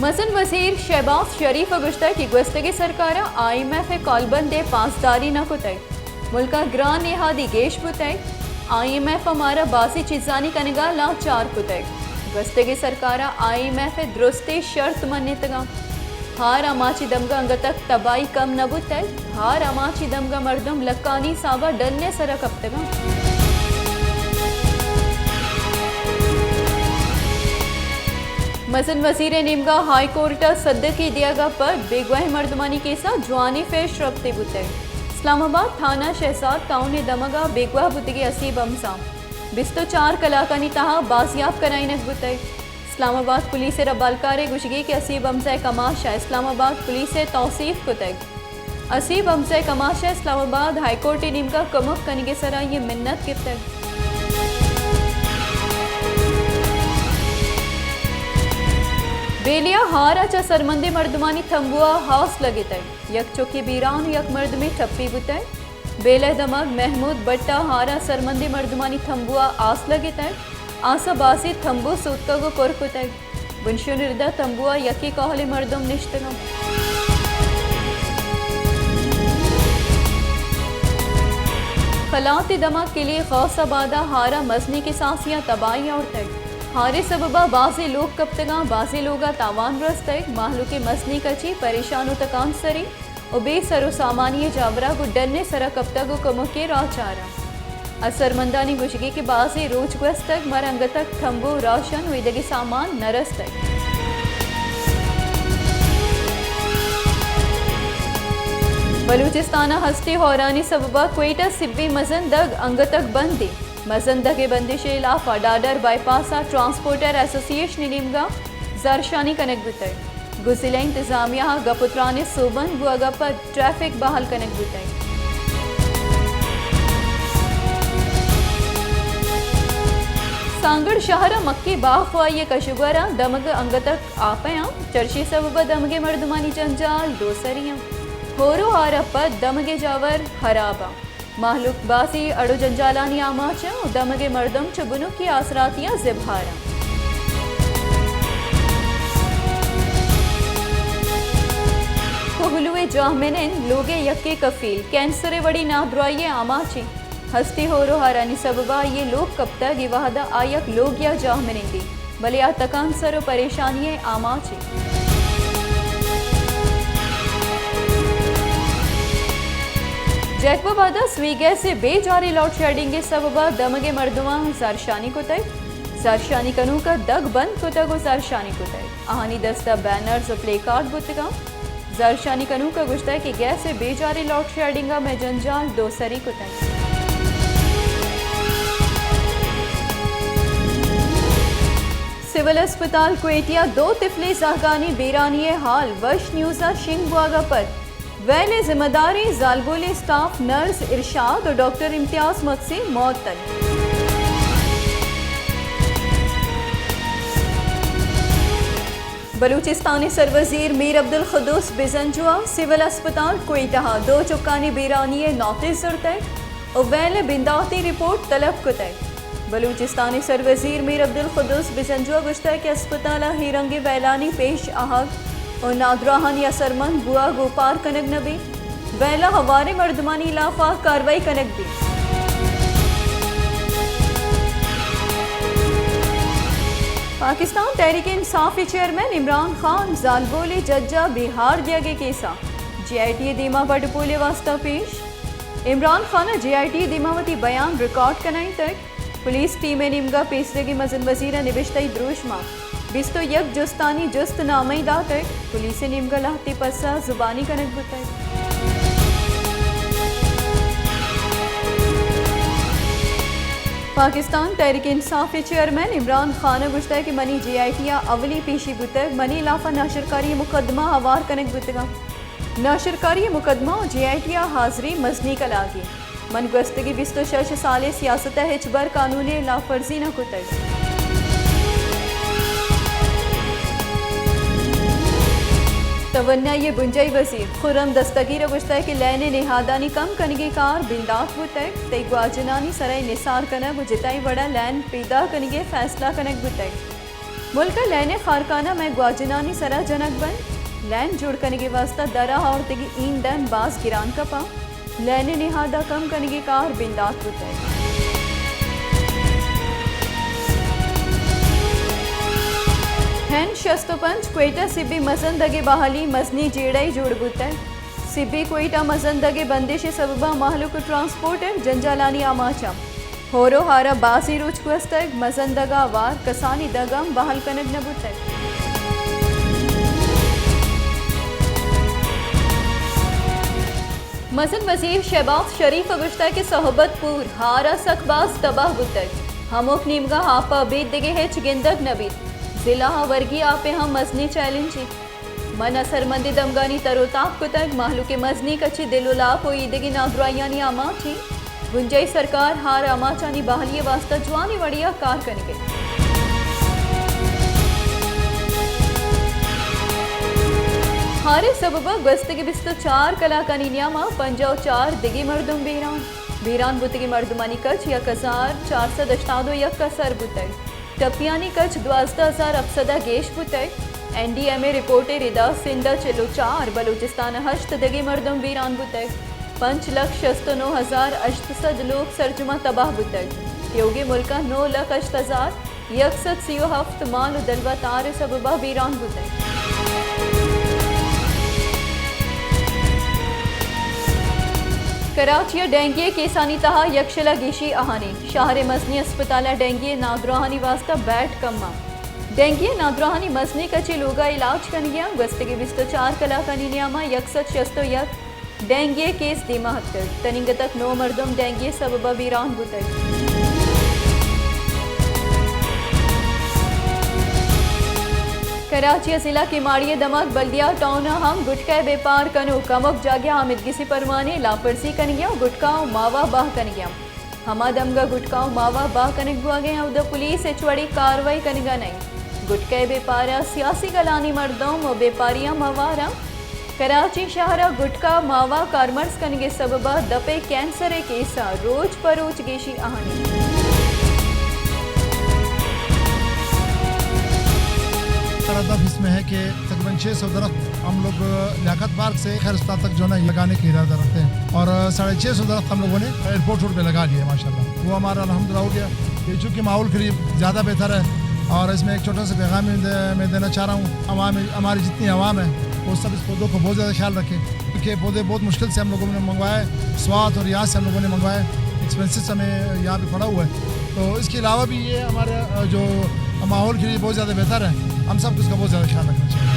مزن وزیر شہباز شریف ءَ گوشتگ کہ گوستگیں سرکار ءَ آئی ایم ایف ءِ کالبند ءِ پاسداری نہ کتگ، ملک ءَ گران نہادی گیش بوتگ، آئی ایم ایف ءَ مارا بازیں چیزانی کنگ ءَ لاچار کتگ، گوستگیں سرکار ءَ آئی ایم ایف ءِ درستیں شرط منتگ اَنت۔ ہار آماچی دمگ ءَ انگتک تباہی کم نہ بوتگ، ہار آماچی دمگ ءَ مردم لکانی حساب ءَ ڈن ءِ سر ءَ کپتگ اَنت۔ مزن وزیر ءِ نیمگ ءَ ہائی کورٹ ءَ سدکی دیگ ءَ پد بیگواہیں مردمانی کیس ءَ جوانیں پیش رپتے بوتگ۔ اسلام آباد تھانہ شہزاد ٹاؤن ءِ دمگ ءَ بیگواہ بوتگیں حسیب ہمزہ بیست ءُ چار کلاکانی تہا بازیاب کنائینگ بوتگ۔ اسلام آباد پولیس ءِ ربالکار ءِ گوشگی کہ حسیب ہمزہ ءِ کماش ءَ اسلام آباد پولیس ءِ توسیپ کتگ۔ حسیب ہمزہ ءِ کماش ءَ اسلام آباد ہائی کورٹ ءِ نیمگ ءَ کمک کنگ ءِ سر ءَ اے منت گپتگ۔ بیلیا ہار ءَ چہ سرمندیں مردمانی تمبو ءَ آس لگتگ، یک چکے بیران ءُ یک مردمے ٹپی بوتگ۔ بیلہ ءِ دمگ محمود بٹ ءَ ہار ءَ سرمندیں مردمانی تمبو ءَ آس لگتگ۔ آس ءَ بازیں تمبو سوتکگ ءُ پر کتگ۔ بنشون ءِ رد ءَ تمبو ءَ یکے کہولیں مردم نشتگ اَنت۔ کلات ءِ دمگ کلی غوث آباد ءَ ہار ءَ مزنیں کساسے ءَ تباہی آورتگ۔ ہار ءِ سبب ءَ بازیں لوگ کپتگ اَنت، بازیں لوگ ءَ تاوان رستگ، مہلوک ءِ مزنیں کچے پریشان ءُ تکانسریں ءُ بے سر ءُ سامانی ءِ جاور ءَ گوں ڈن ءِ سر ءَ کپتگ ءُ کمک ءِ راہ چار اَنت۔ اثرمندانی گوشگی کہ بازیں روچ گوستگ، مارا انگتک تمبو، راشن ءُ ایدگہ سامان نہ رستگ۔ بلوچستان ءَ ہستی ہورانی سبب ءَ کوئٹہ سبی مزن دگ انگتک بندیں۔ مزن دگ ءِ بندش ءِ ہلاف ءَ ڈاڈر بائی پاس ءَ ٹرانسپورٹر ایسوسی ایشن ءِ نیمگ ءَ زہرشانی کنگ بوتگ۔ گوں ضلع انتظامیہ ءَ گپ ءُ تران ءِ سوبمند بوگ ءَ پد ٹریفک بحال کنگ بوتگ۔ سانگڑ شہر ءِ مکی باغ خواہی ءِ کش ءُ گور ءَ دمگ انگتک آپ ءَ اَنت، چرشی سبب ءَ دمگ ءِ مردمانی جنجال دو سری اَنت۔ ہور ءُ ہار ءَ پد دمگ ءِ جاور ہراب اَنت۔ مہلوک بازیں اڑ ءُ جنجالانی آماچ اَنت ءُ دمگ ءِ مردم چہ بنکی آسراتیاں زبہر اَنت۔ کوہلو ءِ جاہمنند لوگ ءِ یکے کفیل کینسر ءِ وڑیں نادراہی ءِ آماچ اِنت۔ ہستی ہور ءُ ہارانی سبب ءَ آئی ءِ لوگ کپتگ، اے وہد ءَ آ یک لوگے ءَ جاہمنندی، بلے آ تکانسر ءُ پریشانی ءِ آماچ اِنت۔ جیکب آباد ءَ سوئی گیس ءِ بے جاریں لوڈشیڈنگ ءِ سبب ءَ دمگ ءِ مردماں زہرشانی کتگ۔ زہرشانی کنوک ءَ دگ بند کتگ ءُ زہرشانی کتگ۔ آہانی دست ءَ بینرز ءُ پلے کارڈ بوتگ اَنت۔ زہرشانی کنوک ءَ گوشتگ کہ گیس ءِ بے جاریں لوڈشیڈنگ ءَ مئے جنجال دو سری کتگ۔ سول ہسپتال کوئٹہ ءَ دو طفلیں زہگانی بیرانی ءِ ہال وش نیوز ءَ شنگ بوگ ءَ پد ویل ءِ ذمہ داریں زالبولیں اسٹاف نرس ارشاد ءُ ڈاکٹر امتیاز مگسی معطل۔ بلوچستان ءِ سروزیر میر عبدالقدوس بزنجو ءَ سول ہسپتال کوئٹہ ءَ دو چکانی بیرانی ءِ نوٹس زرتگ ءُ ویل ءِ بنداتی رپورٹ طلب کتگ۔ بلوچستان ءِ سروزیر میر عبدالقدوس بزنجو ءَ گوشتگ کہ ہسپتال ءَ اے رنگیں ویلانی پیش آہگ ءُ نادراہانی اثرمند بوہگ اوپار کنگ نہ بیت۔ ویل ءَ ہواریں مردمانی ہلاف ءَ کاروائی کنگ بیت۔ پاکستان تحریک انصاف ءِ چیئرمین عمران خان زالبول ءِ جج ءَ بیہار دیگ ءِ کیس ءَ جے آئی ٹی ءِ دیما پٹ ءُ پول ءِ واستہ پیش۔ عمران خان ءَ جے آئی ٹی ءِ دیما وتی بیان ریکارڈ کنائینتگ۔ پولیس ٹیم ءِ نیمگ ءَ پیسریگیں مزن وزیر ءَ نبشتہی دروشم ءَ بیست ءُ یک جستانی جست نامہ ئے داتگ۔ پولیس ءِ نیمگ ءَ لہتے پسہ زبانی کنگ بوتگ۔ پاکستان تحریک انصاف ءِ چیئرمین عمران خان ءَ گوشتگ کہ منی جے آئی ٹی ءَ اولی پیشی بوتگ، منی ہلاف ءَ ناشرکاری ءِ مقدمہ ہوار کنگ بوتگ اَنت۔ ناشرکاری ءِ مقدمہ ءُ جے آئی ٹی ءِ حاضری مزنیں کلاگے۔ من گوستگیں بیست ءُ شش سال ءِ سیاست ءَ ہچبر قانون ءِ ہلاف ورزی نہ کتگ۔ توانائی ءِ بنجاہی وزیر خرم دستگیر ءَ گوشتگ کہ لین ءِ نہادانی کم کنگ ءِ کار بندات بوتگ، تئی گواجنانی سر ءَ نثار کنگ ءُ جتائیں وڑ ءَ لین پیداک کنگ ءِ فیصلہ کنگ بوتگ۔ ملک ء لین ء کارخانہ مئے گواجنانی سرا جنگ بنت۔ لین جوڑ کنگ ء واستہ درا آورتگی ایندھن باز گران کپاں۔ لین ء نہاد ء کم کنگ ء کار بندات بوتگ۔ ہند شست و پنچ، کوئٹہ سبی مزن دگ ء بحالی مزنیں جیڑہ ء جوڑ بوتگ۔ سبی کوئٹہ مزن دگ ء بندش ء سبب ء مہلوک و ٹرانسپورٹر جنجالانی آماچ انت۔ ہور و ہار ء بازیں روچ گوستگ، مزن دگ ء ہوار کسانی دگ ہم بحال کنگ نہ بوتگ۔ مزن وزیر شہباز شریف ء گوشتگ کہ صحبت پور ہار ء سک باز تباہ بوتگ، ہمک نیمگا آپ ء ابید دگہ ہچ گندگ نہ بیت، ضلع ء ورگی آپ ء ہم مزنیں چیلنجے۔ من اسرمندیں دمگانی تر و تاب کتگ، مہلوک ء مزنیں کچے دل و لاپ و ایدگہ نادراہیانی آماچ انت۔ بنجاہی سرکار ہار ء آماچانی بحالی ء واستہ جوانیں وڑے ء کار کنگ ء انت۔ ہار ء سبب ء گوستگیں بیست و چار کلاکانی نیام ء پنجاہ و چار دگہ مردم بیران۔ بیران بوتگیں مردمانی کچ یک ہزار چار سد ہشتاد و یک ء سر بوتگ۔ ٹپیانی کچ دوازدہ ہزار ہپت سد ء گیش بوتگ۔ این ڈی ایم اے رپورٹ ء ردا سندھ ء چل و چار، بلوچستان ء ہشت دگہ مردم بیران بوتگ۔ پنچ لکھ شست و نو ہزار ہشت سد لوگ سرجما تباہ بوتگ۔ تیوگیں ملک ء نو لکھ ہشت ہزار یک سد سی و ہفت مال و دلوت ہار ء سبب ء بیران بوتگ۔ کراچی ء ڈینگی ء کیسانی تہا یکشل ء گیشی آہانی۔ شہر ء مزنیں ہسپتال ء ڈینگی ء نادراہانی واستہ بیڈ کم انت۔ ڈینگی ء نادراہانی مزنیں کچے لوگ ء علاج کنگی انت۔ گوستگیں بیست و چار کلاکانی نیام ء یک سد شست و یک ڈینگی ء کیس دیما اتکگ۔ تنیگتک نو مردم ڈینگی ء سبب ء بیران بوتگ۔ کراچی ء ضلع کیماڑی ء دمگ بلدیہ ٹاؤن ء ہم گٹکا ء بیپار کنوک کمک جاگہ آمدگسی پرمانے لاپرزی کنگی ء گٹکا و ماوا باہ کنگی ء۔ ہما دمگا گٹکا و ماوا باہ کنگ بوگا انت، اودا پولیس ہچ وڑیں کاروائی کنگا نہ انت۔ گٹکا ء بیپار ء سیاسی گلانی مردم و بیپاریاں موار انت۔ کراچی شہر ء گٹکا ماوا کارمرز کنگ ء سبب ء دپ ء کینسر ء کیساں روچ پہ روچ گیشی آہانی۔ ہمارا دف اس میں ہے کہ تقریباً چھ سو درخت ہم لوگ لیاقت پارک سے خیر اسپتال تک جو ہے نا لگانے کا ارادہ رکھتے ہیں اور ساڑھے چھ سو درخت ہم لوگوں نے ایئرپورٹ روڈ پہ لگا لیے ماشاءاللہ، وہ ہمارا الحمدللہ ہو گیا۔ یہ چونکہ ماحول کے لیے زیادہ بہتر ہے اور اس میں ایک چھوٹا سا پیغام میں دے-، میں دینا چاہ رہا ہوں، عوام، ہماری جتنی عوام ہے وہ سب اس پودوں کو بہت زیادہ خیال رکھے کیونکہ یہ پودے بہت مشکل سے ہم لوگوں نے منگوایا ہے، سوات اور یہاں سے ہم لوگوں نے منگوایا ہے، ایکسپینسز ہمیں یہاں پہ پڑا ہوا ہے۔ تو اس کے علاوہ بھی یہ ہمارا، آ، جو ماحول کے لیے بہت زیادہ بہتر ہے، ہم سب کو اس کا بہت زیادہ خیال رکھنا چاہیے۔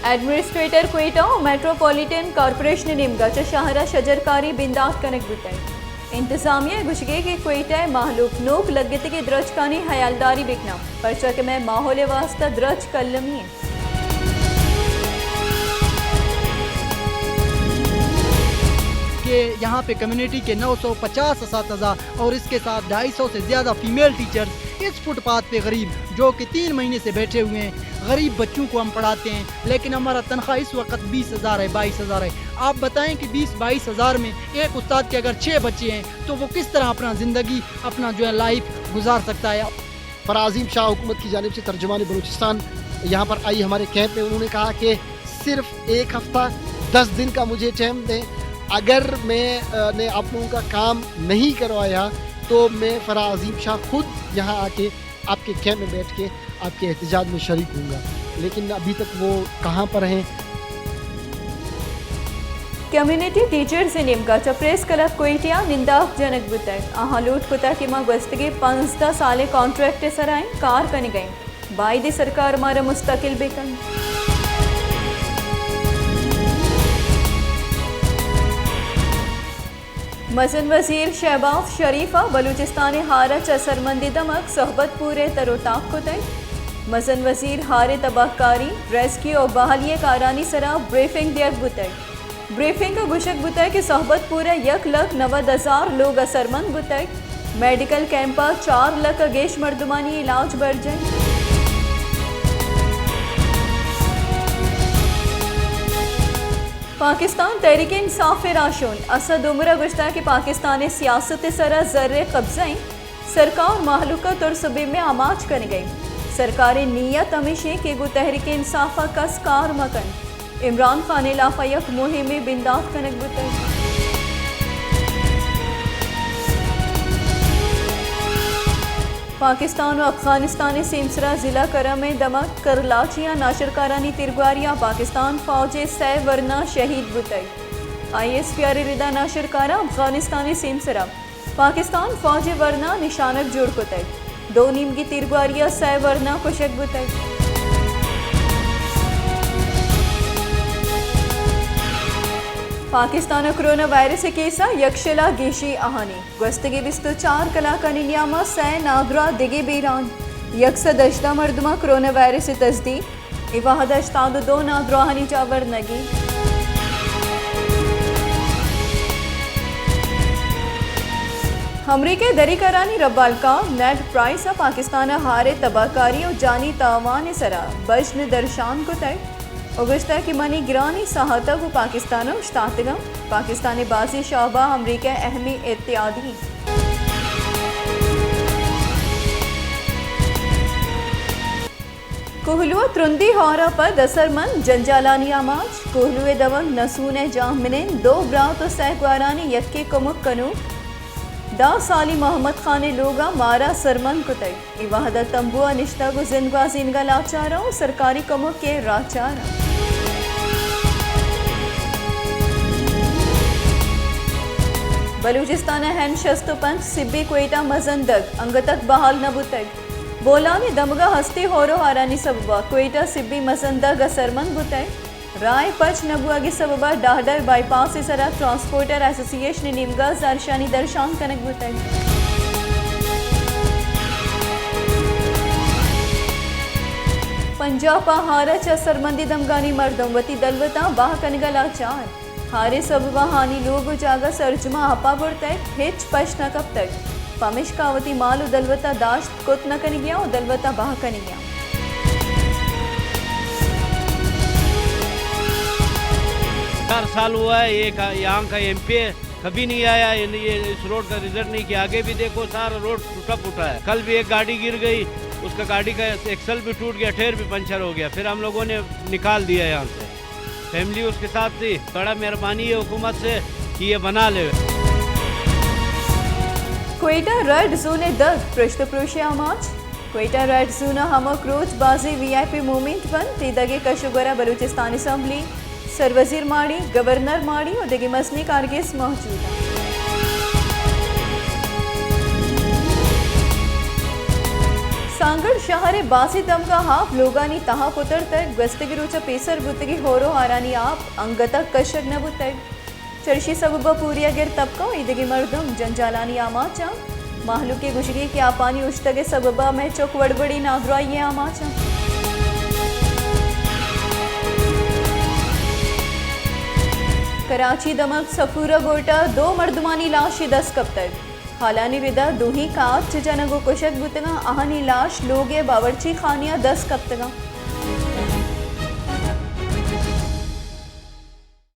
ایڈمنسٹریٹر کوئٹہ و میٹروپولیٹن کارپوریشن نیمگا چہ شہر ء شجرکاری بندات کنگ بوتگ۔ انتظامیہ ء گوشگے کہ کوئٹہ ء مہلوک نوک لگتگیں درچکانی ہیالداری بکناں، پرچا کہ مئے ماحول ء واستہ درچک المی انت۔ کہ یہاں پہ کمیونٹی کے نو سو پچاس اساتذہ اور اس کے ساتھ ڈھائی سو سے زیادہ فیمیل ٹیچرز اس فٹ پاتھ پہ غریب، جو کہ تین مہینے سے بیٹھے ہوئے ہیں، غریب بچوں کو ہم پڑھاتے ہیں، لیکن ہمارا تنخواہ اس وقت بیس ہزار ہے، بائیس ہزار ہے۔ آپ بتائیں کہ بیس بائیس ہزار میں ایک استاد کے اگر چھ بچے ہیں تو وہ کس طرح اپنا زندگی، اپنا جو ہے لائف گزار سکتا ہے؟ فرح عظیم شاہ حکومت کی جانب سے ترجمان بلوچستان یہاں پر آئی ہمارے کیمپ میں، انہوں نے کہا کہ صرف ایک ہفتہ، دس دن کا مجھے ٹائم دیں، اگر میں، آ، نے آپ لوگوں کا کام نہیں کروایا تو میں فرح عظیم شاہ خود یہاں آ کے آپ کے کیمپ میں بیٹھ کے آپ کے احتجاج میں شریک ہوں گا، لیکن ابھی تک وہ کہاں پر ہیں؟ کمیونٹی ٹیچرز ء نیمگا چہ پریس کلب کوئٹہ ء ننداپ جنگ بوتگ۔ آہاں لوٹ کتگ کہ ما گوستگیں پانزدہ سال ء کانٹریکٹ ء سرا ایں، کار کنگ ء ایں، بائدیں سرکار مارا مستقل بہ کنت۔ مزن وزیر شہباز شریف ء بلوچستان ء ہار ء چہ سرمندی دمگ صحبت پور ء تر و تاب کتگ۔ مزن وزیر ہار ء تباہکاری، ریسکیو ء بحالی ء کارانی سرا بریفنگ دیگ بوتگ۔ بریفنگ ء گوشگ بوتگ کہ صحبت پور ء یک لکھ نود ہزار لوگ اثرمند بوتگ۔ میڈیکل کیمپ ء چار لکھ ء گیش مردمانی علاج برجاہ۔ پاکستان تحریک انصاف ء راہشون اسد عمر ء گوشتگ کہ پاکستان ء سیاست ء سرا زر ء قبضہ انت، سرکار مہلوک ء ترس ء بیم ء آماچ کنگ ء انت۔ سرکار ء نیت ہمیش انت کہ گوں تحریک انصاف ء کس کار مہ کنت۔ عمران خان ء ہلاف ء یک مہمے بندات کنگ بوتگ۔ پاکستان و افغانستان ء سیمسرا ضلع کرم ء دمگ کرلاچی ء ناشرکارانی تیرگواری ء پاکستان فوج ء سئے ورنا شہید بوتگ۔ آئی ایس پی آر ء ردا ناشرکاراں افغانستان ء سیمسرا پاکستان فوج ء ورنا نشانگ جوڑ کتگ۔ دو نیمگی تیرگواری ء سئے ورنا کشگ بوتگ۔ پاکستان ء کرونا وائرس ء کیس ء یک شلا گیشی آہانی۔ گوستگیں بیست ء چار کلاکانی نیام ء سئے نادراہ دگہ بیران۔ یک سد ہژدہ مردماں کرونا وائرس ء تصدیق۔ اے وہد ء ہشتاد ء دو نادراہانی جاور نگی۔ امریکہ ء دریکارانی ربالکاں نیڈ پرائس ء پاکستان ء ہار ء تباہکاری ء جانی تاوان ء سرا بژن درشان کتگ ء گوشتگ کہ منی گرانی ساہت ء گوں پاکستان ء اوشتاتگ انت۔ پاکستان ء بازیں شعبہ امریکہ ء اہمیں اتحادی انت۔ کوہلو ء ترندی ہور ء پد اثرمند جنجالانی آماچ۔ کوہلو ء دمگ نسون ء جاہ منند دو برات ء سئے گوارانی یکے کمک کنوک۔ دہ سالی محمد خان ء لوگ ء مارا اثرمند کتگ۔ اے وہد ء تمبو ء نشتگ ء زند گوازینگ ء لاچار ء سرکاری کمک ء راچار ء۔ بلوچستان ء این شست ء پنچ سبی کوئٹہ مزن دگ انگتک بحال نہ بوتگ۔ بولان ء دمگ ء ہستیں ہور ء ہارانی سبب ء کوئٹہ سبی مزن دگ اثرمند بوتگ۔ راہ ء پچ نہ بوہگ ء سبب ء ڈاہڈر بائی پاس ء سرا ٹرانسپورٹر ایسوسی ایشن ء نیمگ ء زہرشانی درشان کنگ بوتگ۔ پنجاپ ء ہار ء چہ سرمندی دمگانی مردم وتی دلوتاں بہا کنگ ء لاچار۔ ہار ء سبب ء آہانی لوگ ء جاگہ سرجم ء آپ ء برتگ، ہچ پشت نہ کپتگ، پمیشکا وتی مال ء دلوت ء داشت کت نہ کنگی ء دلوت ء بہا کنگی ء۔ چار سال ہوا ہے، یہ کا-، یہاں کا ایم پی اے کبھی نہیں آیا، یہ، یہ اس روڈ کا رزلٹ نہیں کیا۔ آگے بھی دیکھو، سارا روڈ ٹوٹا پھوٹا ہے۔ کل بھی ایک گاڑی گر گئی، اس کا گاڑی کا ایکسل بھی ٹوٹ گیا، ٹائر بھی پنچر ہو گیا، پھر ہم لوگوں نے نکال دیا یہاں سے۔ فیملی اس کے ساتھ تھی۔ بڑا مہربانی ہے حکومت سے کہ یہ بنا لے۔ کوئٹہ ریڈ زون ء دگ پرشت پروش ء آماچ۔ کوئٹہ ریڈ زون ء ہمک روچ بازیں وی آئی پی موومنٹ بنت۔ اے دگ ء کش ء گور ء بلوچستان اسمبلی، سروزیر ماڑی، گورنر ماڑی ء دگہ مزنیں کارگس موجود انت۔ سانگڑ شہر ء بازیں دمگاں آپ لوگانی تہا پترتگ۔ گوستگیں روچ ء پیسر بوتگیں ہور ء ہارانی آپ انگت ء کشگ نہ بوتگ۔ چرشی سبب ء پوریاگر طبقہ ء ایدگہ مردم جنجالانی آماچ انت۔ مہلوک ء گوشگی کہ آپانی اوشتگ ء سبب ء مئے چک وڑوڑیں نادراہی ء آماچ انت۔ کراچی دمگ سفورہ گوٹھ ء دو مردمانی لاش دست کپتگ۔ ہالانی ردا دوہیں کاچ جنگ و کشگ بوتگاں، آہانی لاش لوگ ء باورچی خانے ء دست کپتگاں۔